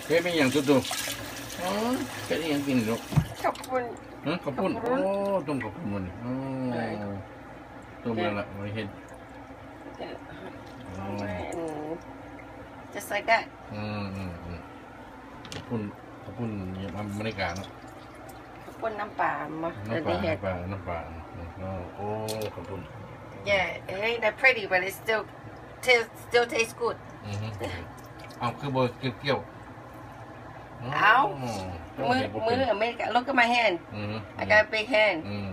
ເຮັດອີ່ຫຍັງຕຸຕຸ? ອໍ ເຮັດອີ່ຫຍັງກິນລູກ? ເຂົ້າປຸ້ນ. ຮະ? ເຂົ້າປຸ້ນ? ເຂົ້າປຸ້ນ. ໂອ້ ຕົ້ມເຂົ້າປຸ້ນມື້ນີ້. ໂອ້ ຕົ້ມແລ້ວລະ ໄວ້ເຮັດ. Just like that. ອືມ ອືມ ອືມ. ເຂົ້າປຸ້ນ ເຂົ້າປຸ້ນອາເມລິກາເນາະ. ເຂົ້າປຸ້ນນ້ຳປາບໍ? ນ້ຳປາ ນ້ຳປາ ນ້ຳປາ. ໂອ້ ເຂົ້າປຸ້ນ. Yeah, it ain't that pretty, but it still, still, still tastes good. ອືຮຶ. ເອົ້າ ຄືບໍ່ກ່ຽວໆ? ເອົ້າ ມື້ ມື້ອາເມລິກາ look at my hand. ອືຮຶ. I got a big hand. ອືມ.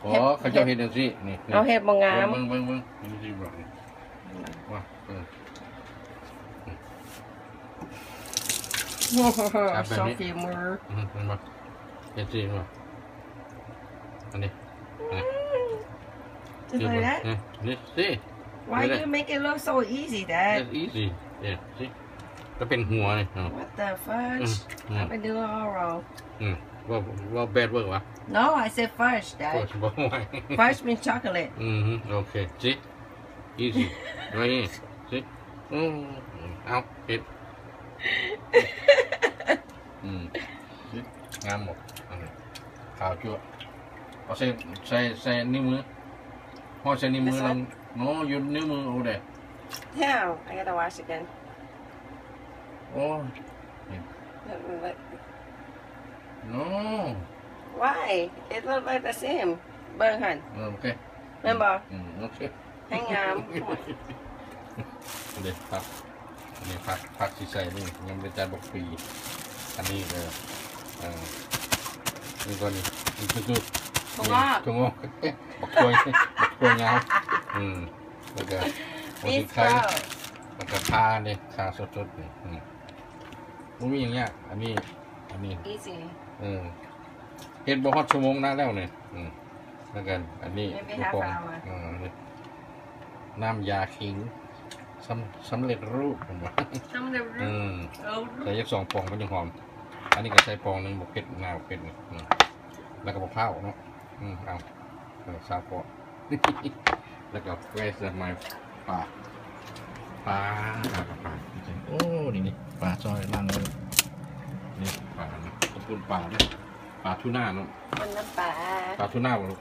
ອໍ ເຂົາເຈົ້າເຮັດຈັ່ງຊີ້ ນີ້ ເອົາ ເຮັດບໍ່ງາມ. ເບິ່ງ ເບິ່ງ ເບິ່ງ ນີ້ຊິບອກນີ້ ວ່າ ເອີ ໂອ້ໂຫ ແບບນີ້ ໂຊຝີມື. ອືມ ເຫັນບໍ່? ເຮັດຊີ້ ເຫັນບໍ່? ອັນນີ້ ອືມ just like that. ນີ້ ນີ້ see. Why you make it look so easy, Dad? It's easy. Yeah, see. ກໍເປັນຫົວນີ້. What the fudge? ອືມ ອືມ. I've been doing all wrong. ອືມ ເວົ້າ ເວົ້າ bad word ຫວາ? No, I said fudge, Dad. Fudge ບໍ່ໄຫວ. Fudge means chocolate. ອືມ ໂອເຄ see. Easy. ໄວ້ see. ອືມ ເອົາ ເຮັດ. ອືມ ງາມບໍ່? ອັນນີ້ ຂາວຈັ້ວ. ເອົາໃສ່ ໃສ່ ໃສ່ນິ້ວມື. ຫ້ອຍໃສ່ນິ້ວມື. This one? No, ຢູ່ນິ້ວມື. ໂອ້ ເດ້. Damn, I gotta wash again. ໂອ້ຍ No. Why? It look like the same. ເບິ່ງຫັ້ນ. ເອີ ໂອເຄ ແມ່ນບໍ່? ອືມ ໂອເຄ ໃຫ້ງາມ. ເດ້ ຜັກ ອັນນີ້ຜັກ ຜັກຊິໃສ່ນີ້ ຍັງບໍ່ໄດ້ຈັດບັກປີ. ອັນນີ້ ເອີ ເອີ ນີ້ກ່ອນນີ້ ນີ້ຄື ຖົ່ວງອກ ຖົ່ວງອກ ບັກຖົ່ວ ບັກຖົ່ວຍາວ. ອືມ ແລ້ວກະຫົວສີໄຄ ແລ້ວກະຂ່ານີ້ ຂ່າສົດໆ ນີ້. ອືມ ບໍ່ມີຫຍັງຍາກ ອັນນີ້ ອັນນີ້ easy. ເອີ ເຮັດບໍ່ຮອດຊົ່ວໂມງນະແລ້ວນີ້. ອືມ ແລ້ວກັນອັນນີ້ ເຮັດບໍ່ຮອດ ເອີ ນ້ຳຢາຂິງ ສຳ ສຳເລັດຮູບ ເພິ່ນວ່າ ສຳເລັດຮູບ. ອືມ ເອົາ ໃສ່ຈັກສອງປອງມັນຈັ່ງຫອມ. ອັນນີ້ກໍໃສ່ປອງໜຶ່ງ ບໍ່ເຜັດ ໜ້າບໍ່ເຜັດນີ້. ອືມ ແລ້ວກໍບັກພ້າວເນາະ. ອືມ ເອົາ ເອີ ຊາວເກາະ. ແລ້ວກໍ where's my ປາ ປາ ປາ ປາ ໂອ້ ນີ້ ນີ້ ປາຊອຍລ້າງແລ້ວ. ນີ້ປາ ເຂົາປຸ້ນປາເດ້ ປາທູນາເນາະ. ປຸ້ນນ້ຳປາ ປາທູນາບໍ່ລູກ?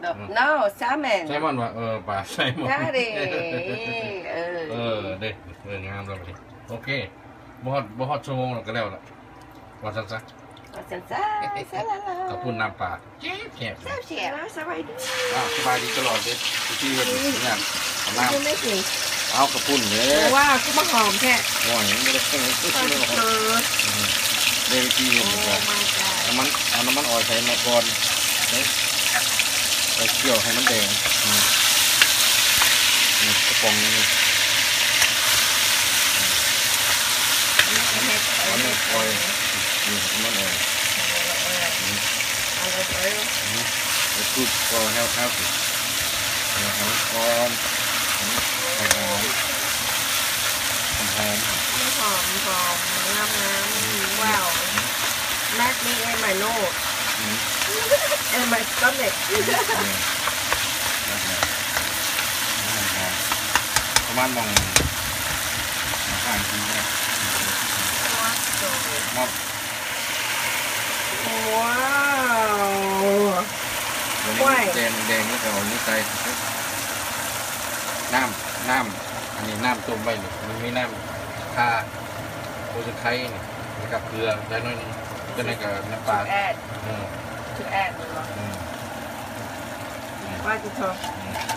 ອືມ No, salmon. ໄຊມອນຫວາ? ເອີ ປາໄຊມອນ. ເອີ ເອີ ເດ້ ເອີ ງາມແລ້ວບັດນີ້. ໂອເຄ ບໍ່ຮອດ ບໍ່ຮອດຊົ່ວໂມງແລ້ວກໍແລ້ວລະ ວ່າຊັ້ນຊະ. ວ່າຊັ້ນຊະ ຊະລະລະ. ເຂົ້າປຸ້ນນ້ຳປາ ແຊບໆ ແຊບໆ. ສະບາຍດີ ອ້າວ ສະບາຍດີຕະຫຼອດເດ້ ທີ່ເຮັດຫຍັງ ອືມ ອາບນ້ຳ. ເອົາເຂົ້າປຸ້ນເດ້. ວ້າວ ຄືມາຫອມແທ້. ໂອ້ຍ ຍັງບໍ່ໄດ້ ອືມ ເດ້ ວິທີເຮັດ. Oh my god. ນ້ຳມັນ ເອົານ້ຳມັນອອຍໃສ່ມາກ່ອນເດ້ ໄປຂ້ຽວໃຫ້ມັນແດງ. ອືມ ນີ້ກະປ໋ອງນີ້ ອືມ ອັນນີ້ອອຍ ອືມ ອັນນັ້ນອອຍ ອືມ olive oil. ອືມ It's good for health, healthy. ເອີ ໃຫ້ມັນຫອມ ອືມ ໃຫ້ຫອມ ຫອມ ຫອມ ຫອມ ງາມໆ. ອືມ Wow. ອືມ Make me in my nose. ອືມ In my stomach. ອືມ ປະມານໝ່ອງ ຫ້ານາທີນະ. ວ້າວ ວ້າວ ດຽວນີ້ແດງໆ ແລ້ວກໍເອົານີ້ໃສ່ ນ້ຳ ນ້ຳ ອັນນີ້ນ້ຳຕົ້ມໄວ້ນີ້ ມັນມີນ້ຳຂ່າ ໂອ້ ຕະໄຄນີ້ ແລ້ວກໍເກືອໃສ່ໜ້ອຍໜຶ່ງ ຈາກນັ້ນກໍນ້ຳປາ. To add. ເອີ To add ແມ່ນບໍ່? ອືມ ອືມ Why you talk?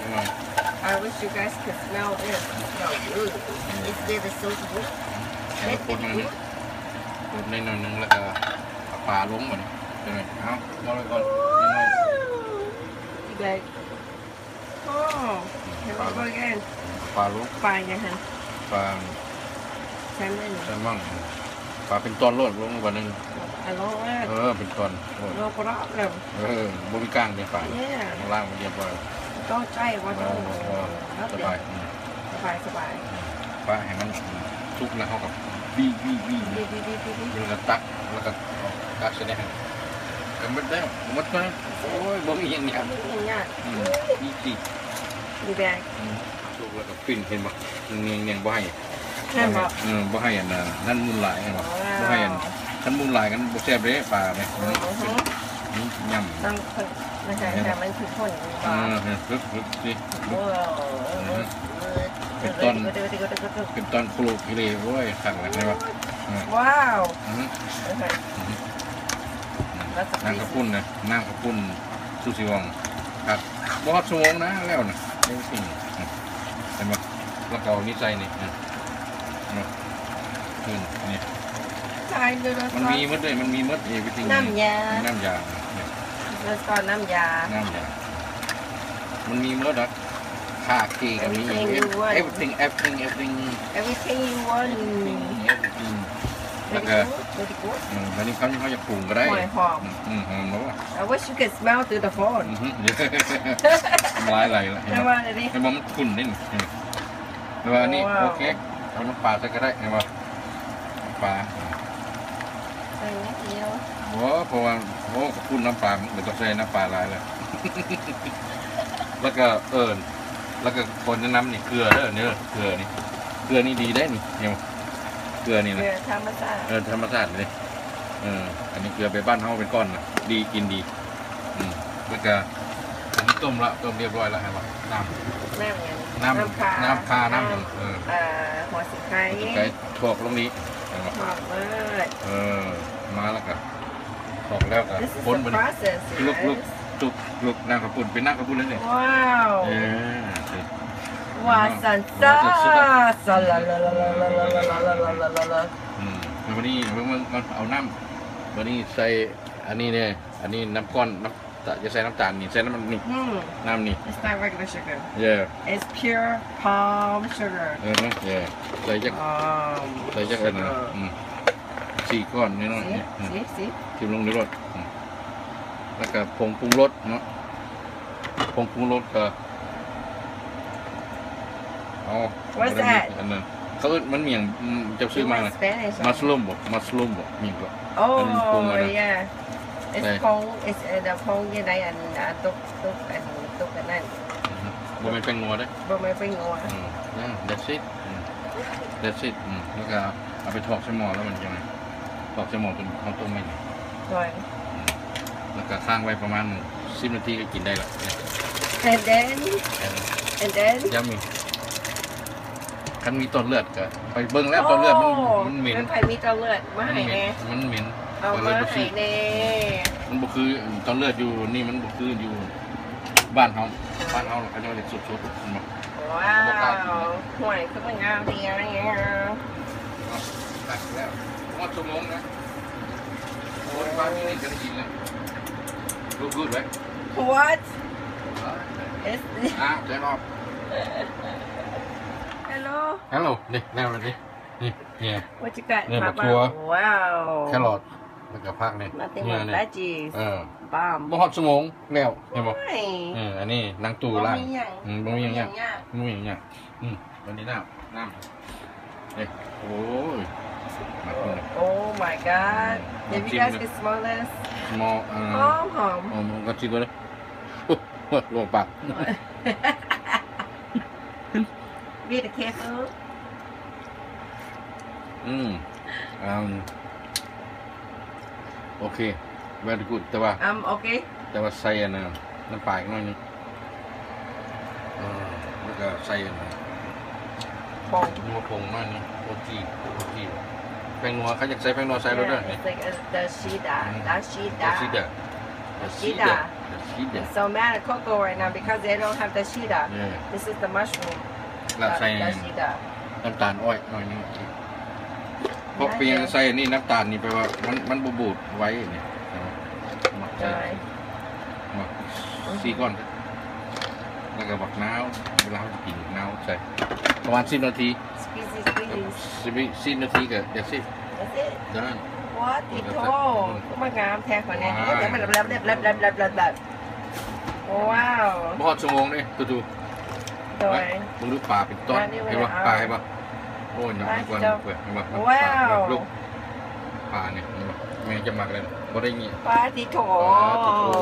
ອືມ I wish you guys could smell this. It smells good. It's very so good. ໃສ່ Let's ກົດ get ໜ້ອຍໜຶ່ງ good. ກົດໜ້ອຍໜຶ່ງ ແລ້ວກໍເອົາປາລົງບັດນີ້. ເອົາ ເອົາໄວ້ກ່ອນ. Ooh. You guys. ໂອ້ ເຫັນບໍ່ ເບິ່ງແອນ ປາລູກ ປາຫຍັງຫັ້ນ? ປາ ແຊມມອນ ແຊມມອນ ປາເປັນຕອນໂລດ ລົງບາດໜຶ່ງ ອະໂລດ ເອີ ເປັນຕອນໂລດ ໂລດ ບໍ່ລະເລີຍ ເອີ ບໍ່ມີກ້າງເດ້ປາ ລ້າງມັນຮຽບຮ້ອຍ ຕ້ອງໃຊ້ບໍ່ ເອີ ຕ້ອງ ເອີ ສະບາຍ ສະບາຍ ສະບາຍ ປາໃຫ້ມັນສຸກແລ້ວ ເຮົາກໍບີບ ບີບ ບີບ ບີບ ແລ້ວກໍຕັກ ແລ້ວກໍຕັກໃສ່ໃນຫັ້ນ ກໍໝົດແລ້ວ ໝົດແລ້ວ ໂອ້ຍ ບໍ່ມີຫຍັງຍາກ ບໍ່ມີຫຍັງຍາກ ອືມ ອີຊີ ມີແບບ ອືມ ສຸກແລ້ວກໍປິ່ນ ເຫັນບໍ່ ນຽງໆ ບໍ່ໃຫ້ ແມ່ນບໍ່? ເອີ ບໍ່ໃຫ້ອັນນັ້ນ ນັ້ນມູນຫຼາຍ ເຫັນບໍ່? ວ້າວ ບໍ່ໃຫ້ອັນ ຄັນມູນຫຼາຍກັນບໍ່ແຊບເດ້ປານີ້. ອືຮຶ ອືມ ຍຳ ຕ້ອງໃຫ້ ໃຫ້ມັນເຂັ້ມຂຸ້ນ ເອີ ເອີ ຝຶບໆ ຊິ ວ້າວ ເອີ ເປັນຕອນ ເປັນຕອນໂຄໂລເກເລ ໂອ້ຍ ຄັກແລ້ວ ເຫັນບໍ່? ອືມ ວ້າວ ອືຮຶ ອືຮຶ ນ້ຳເຂົ້າປຸ້ນນະ ນ້ຳເຂົ້າປຸ້ນ ຊູຊິວອງ ຄັກ ບໍ່ຮອດຊົ່ວໂມງນະ ແລ້ວນະ ເຮັດກິນ ເຫັນບໍ່? ແລ້ວກໍເອົານີ້ໃສ່ນີ້ ເນາະ ຂຶ້ນນີ້ ໃສ່ເລີຍ ມັນມີໝົດເດ້ ມັນມີໝົດ everything ນ້ຳຢາ ນ້ຳຢາ ນີ້ ແລ້ວກໍນ້ຳຢາ ນ້ຳຢາ ມັນມີໝົດດອກ ຄາເກກໍມີ everything you want everything everything everything everything you want everything everything ແລ້ວກໍ very good very good ເອີ ບັດນີ້ເຮົາ ເຮົາຢາກປຸງກໍໄດ້ ຫອຍຫອມ ອືມ ຫອມແລ້ວ I wish you could smell through the phone ອືຮຶ ນ້ຳລາຍໄຫຼລະ ເຫັນບໍ່? ເຫັນບໍ່? ມັນຂຸ້ນເດ້ນີ້ ເຫັນບໍ່? ແຕ່ວ່າອັນນີ້ ວ້າວ ໂອເຄ ເອົານ້ຳປາໃສ່ກໍໄດ້ ເຫັນບໍ່? ປາ ໃສ່ນິດດຽວ ບໍ່ ເພາະວ່າ ໂອ້ ເຂົ້າປຸ້ນນ້ຳປາ ມັນກໍຕ້ອງໃສ່ນ້ຳປາຫຼາຍແຫຼະ ແລ້ວກໍ ເອີ ແລ້ວກໍຂໍແນະນຳນີ້ ເກືອເດີ ເກີ ເກືອນີ້ ເກືອນີ້ດີໄດ໋ນີ້ ເຫັນບໍ່? ເກືອນີ້ນະ ເກືອທຳມະຊາດ ເອີ ທຳມະຊາດເດ້ ເອີ ອັນນີ້ເກືອແບບບ້ານເຮົາເປັນກ້ອນນະ ດີ ກິນດີ ອືມ ແລ້ວກະອັນນີ້ຕົ້ມລະ ຕົ້ມລຽບຮ້ອຍລະ ໃຫ້ວ່ານ້ຳ ນ້ຳຫຍັງ? ນ້ຳ ນ້ຳຂ່າ ນ້ຳຂ່າ ນ້ຳຫຍັງ? ເອີ ເອີ ຫົວສີໄຄ ຫົວສີໄຄ ຖອກລົງນີ້ ຖອກເລີຍ ເອີ ມາແລ້ວກະ ຖອກແລ້ວກະ This is the process, ຄົນເບິ່ງ yes. ລຸກ ລຸກ ລຸກ ນ້ຳເຂົ້າປຸ້ນ ເປັນນ້ຳເຂົ້າປຸ້ນແລ້ວນີ້ ວ້າວ ເອີ ວ່າຊັ້ນຊະ ວ່າຊັ້ນຊະ ອືມ ແລ້ວບັດນີ້ເບິ່ງ ເບິ່ງ ເອົານ້ຳ ບັດນີ້ໃສ່ອັນນີ້ແດ່ ອັນນີ້ນ້ຳກ້ອນ ນ້ຳ ຈະໃສ່ນ້ຳຕານນີ້ ໃສ່ນ້ຳນີ້ ອືມ ນ້ຳນີ້ It's not regular sugar. Yeah. It's pure palm sugar. ເອີ ເອີ ໃສ່ຈັກ palm ໃສ່ຈັກອັນນະ sugar. ອືມ ສີ່ກ້ອນນ້ອຍໆ ຊິ ນີ້ ຊິ ຊິ ຖິ້ມລົງນີ້ໂລດ ອືມ ແລ້ວກະຜົງປຸງລົດເນາະ ຜົງປຸງລົດກະ ເອົາ What's that? ອັນນັ້ນ ເຂົາເອີ້ນມັນມີຫຍັງ ອືມ ເຈົ້າຊື້ມາ You want Spanish? ມັດສະລູມບໍ່? ມັດສະລູມບໍ່? ມີຫຍັງກໍ Oh, ອັນນີ້ປຸງອັນນັ້ນ yeah. It's ໃສ່ Pong, it's, uh, the Pong ຢູ່ໃນອັນ ອ່າ ຕຸກ ຕຸກອັນ ຕຸກອັນນັ້ນ ອືຮຶ ບໍ່ແມ່ນແປ້ງນົວເດ້ ບໍ່ແມ່ນແປ້ງນົວ ອືມ Yeah, that's it. ອືມ That's it. ອືມ ແລ້ວກໍເອົາໄປຖອກໃສ່ໝໍ້ ແລ້ວມັນຈັ່ງ ຖອກໃສ່ໝໍ້ຈົນເຮົາຕົ້ມໄວ້ນີ້ ໂດຍ ອືມ ແລ້ວກໍຄ້າງໄວ້ປະມານສິບນາທີກໍກິນໄດ້ລະ And then And and then Yummy. ຄັນມີຕອນເລືອດກໍໄປເບິ່ງແລ້ວ ໂອ້ ຕອນເລືອດມັນ ມັນເໝັນ ໃຜມີຕອນເລືອດມາໃຫ້ແດ່ ມັນເໝັນ ມັນເໝັນ ເອົາມາໃຫ້ແດ່ ມັນບໍ່ຄືຕອນເລືອດຢູ່ນີ້ ມັນບໍ່ຄືຢູ່ບ້ານເຮົາ ບ້ານເຮົາເຂົາເຈົ້າເຮັດສົດໆ ເຫັນບໍ່? ວ້າວ ບໍ່ກ້າກິນເລີຍ ຫ້ວຍ ຄືມັນງາມແທ້ ຕັກແລ້ວ ຮອດຊົ່ວໂມງນະ ໂອ້ຍ ປານນີ້ກໍໄດ້ກິນແລ້ວ Look good, right? What? It's ອ້າວ ເດີນອອກ Hello. Hello. ນີ້ ແນວນີ້ ນີ້ ນີ້ What you got? ນີ້ ຜັກ How about ຖົ່ວ Wow. ແຄຣອດ ແລ້ວກໍຜັກນີ້ Nothing ນີ້ but ນີ້ veggies. ເອີ Bomb. ບໍ່ຮອดຊົ່ວໂມງແລ້ວ ເຫັນບໍ່? ໂອ້ຍ ເອີ ອັນນີ້ນາງຕູ້ລ້າງ ບໍ່ມີຫຍັງ ອືມ ບໍ່ມີຫຍັງຍາກ ບໍ່ມີຫຍັງຍາກ ບໍ່ມີຫຍັງຍາກ ອືມ ອັນນີ້ນ້ຳ ນ້ຳ ເດ້ ໂອ້ຍ ມາເບິ່ງເດ້ Oh my god. ອືມ If you guys can smell this. Smell ເອີ ຫອມໆ ຫອມ ກໍຊິເບິ່ງເດ້ ໂອ້ຍ ລວກປາກ Be the careful. ອືມ ອືມ ໂອເຄ very good ແຕ່ວ່າ I'm okay. ແຕ່ວ່າໃສ່ອັນນັ້ນ ນ້ຳປາອີກໜ້ອຍໜຶ່ງ ເອີ ແລ້ວກໍໃສ່ອັນນັ້ນ ຜົງ ນົວຜົງໜ້ອຍໜຶ່ງ ໂອຈີ ໂອຈີ ແປ້ງນົວ ຄັນຢາກໃສ່ແປ້ງນົວໃສ່ໂລດເດີ Yeah, it's like a dashida. ອືມ Dashida. Dashida. Dashida. Dashida. It's so mad at Coco right now because they don't have dashida. Yeah. This is the mushroom. ແລ້ວໃສ່ uh, dashida. ນ້ຳຕານອ້ອຍໜ້ອຍໜຶ່ງ ເພາະເປັນຫຍັງໃສ່ອັນນີ້ ນ້ຳຕານນີ້ແປວ່າມັນ ມັນບໍ່ບູດໄວນີ້ ເຫັນບໍ່? ໝາກໃສ່ ໂດຍ ໝາກ ອືຮຶ ສີ່ກ້ອນ ແລ້ວກໍບັກນາວ ເວລາເຮົາຈະກິນບັກນາວໃສ່ ປະມານສິບນາທີ Squeezy, squeezy. ສິບ ສິບນາທີກໍ that's it. That's it? Done. ວ້າ ຕິໂທ ຄືມາງາມແທ້ຂ້ອຍນີ້ ວ້າຍ ໂອ້ຍ ແບບ ແບບ ແບບ ແບບ ແບບ ວ້າວ ບໍ່ຮອດຊົ່ວໂມງເດ້ ຕູໆ ໂດຍ ເບິ່ງດູປາເປັນຕອນ ເຫັນບໍ່? ປາເຫັນບໍ່? ໂອ້ຍ ນ້ອຍກວ່າ ເຫັນບໍ່? ປາ ປານີ້ ເຫັນບໍ່? ແມ່ຈະມັກເລີຍ ບໍ່ໄດ້ຍິນ ປາຕິໂທ ປາຕິໂທ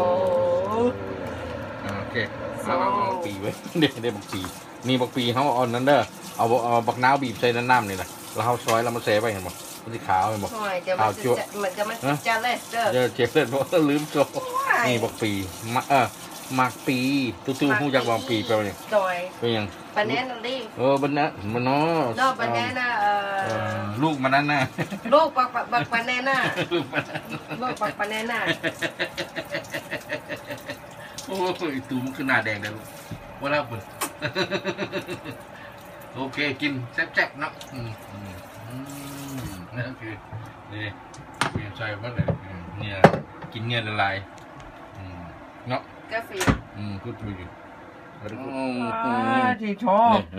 ໂອເຄ ເອົາ ເອົາ ເອົາປີໄວ້ ເດ້ ເດ້ບັກປີ ນີ້ບັກປີເຮົາເອົານັ້ນເດີ ເອົາ ເອົາບັກນາວບີບໃສ່ນ້ຳນີ້ນະ ແລ້ວເຮົາຊອຍແລ້ວມາແຊ່ໄວ້ ເຫັນບໍ່? ມັນຊິຂາວ ເຫັນບໍ່? ໂອ້ຍ ດຽວມັນ ຂາວຈັ້ວະ ມັນຈະ ມັນຈະເລັດເດີ ເອີ ເຈັບເລັດບໍ່? ລືມໂຊ ໂອ້ຍ ນີ້ບັກປີ ມະ ເອີ ໝາກປີ ຕູ້ໆ ຮູ້ຈັກບໍ່? ໝາກປີແປວ່າຫຍັງ? ໂດຍ ເປັນຫຍັງ? Banana leaf ເອີ ບານາ ບານາ ເອີ ບານານາ ເອີ ເອີ ລູກບານານາ ລູກບັກ ບັກ ບັກບານານາ ລູກບານານາ ລູກບັກບານານາ. ໂອ້ຍ ຕູມັນຄືໜ້າແດງແທ້ລູກ ບໍ່ລະເພິ່ນ ໂອເຄ ກິນແຊບໆ ເນາະ ອືມ ອືມ ອືມ ໂອເຄ ນີ້ ນີ້ໃສ່ໝົດເລີຍ ອືມ ເນື້ອ ກິນເນື້ອຫຼາຍໆ ອືມ ເນາະ ກາເຟ ອືມ Good for you ອືມ ອືມ ນີ້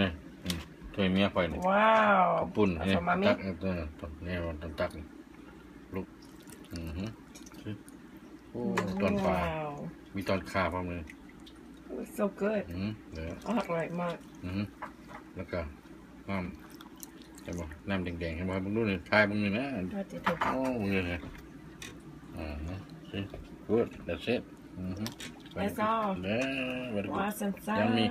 ນີ້ ອືມ ຖ້ວຍເມຍຂ້ອຍນີ້ ວ້າວ ເຂົ້າປຸ້ນ ນີ້ ຕັກ ເອີ ນີ້ ຕັກ ລູກ ອືຮຶ ໂອ້ ຕອນປາ ວ້າວ ມີຕອນຂ່າພ້ອມເລີຍ It was so good ອືຮຶ ອະ ອະຮ່ອຍມາກ ອືຮຶ ແລ້ວກະນ້ຳ ເຫັນບໍ່? ນ້ຳແດງໆ ເຫັນບໍ່? ເບິ່ງດູນີ້ ຖ່າຍເບິ່ງນີ້ນະ ໂອ້ ເບິ່ງນີ້ ອືຮຶ Good That's it ອືຮຶ That's all ເດີ Very good ວ່າຊັ້ນໆ Yummy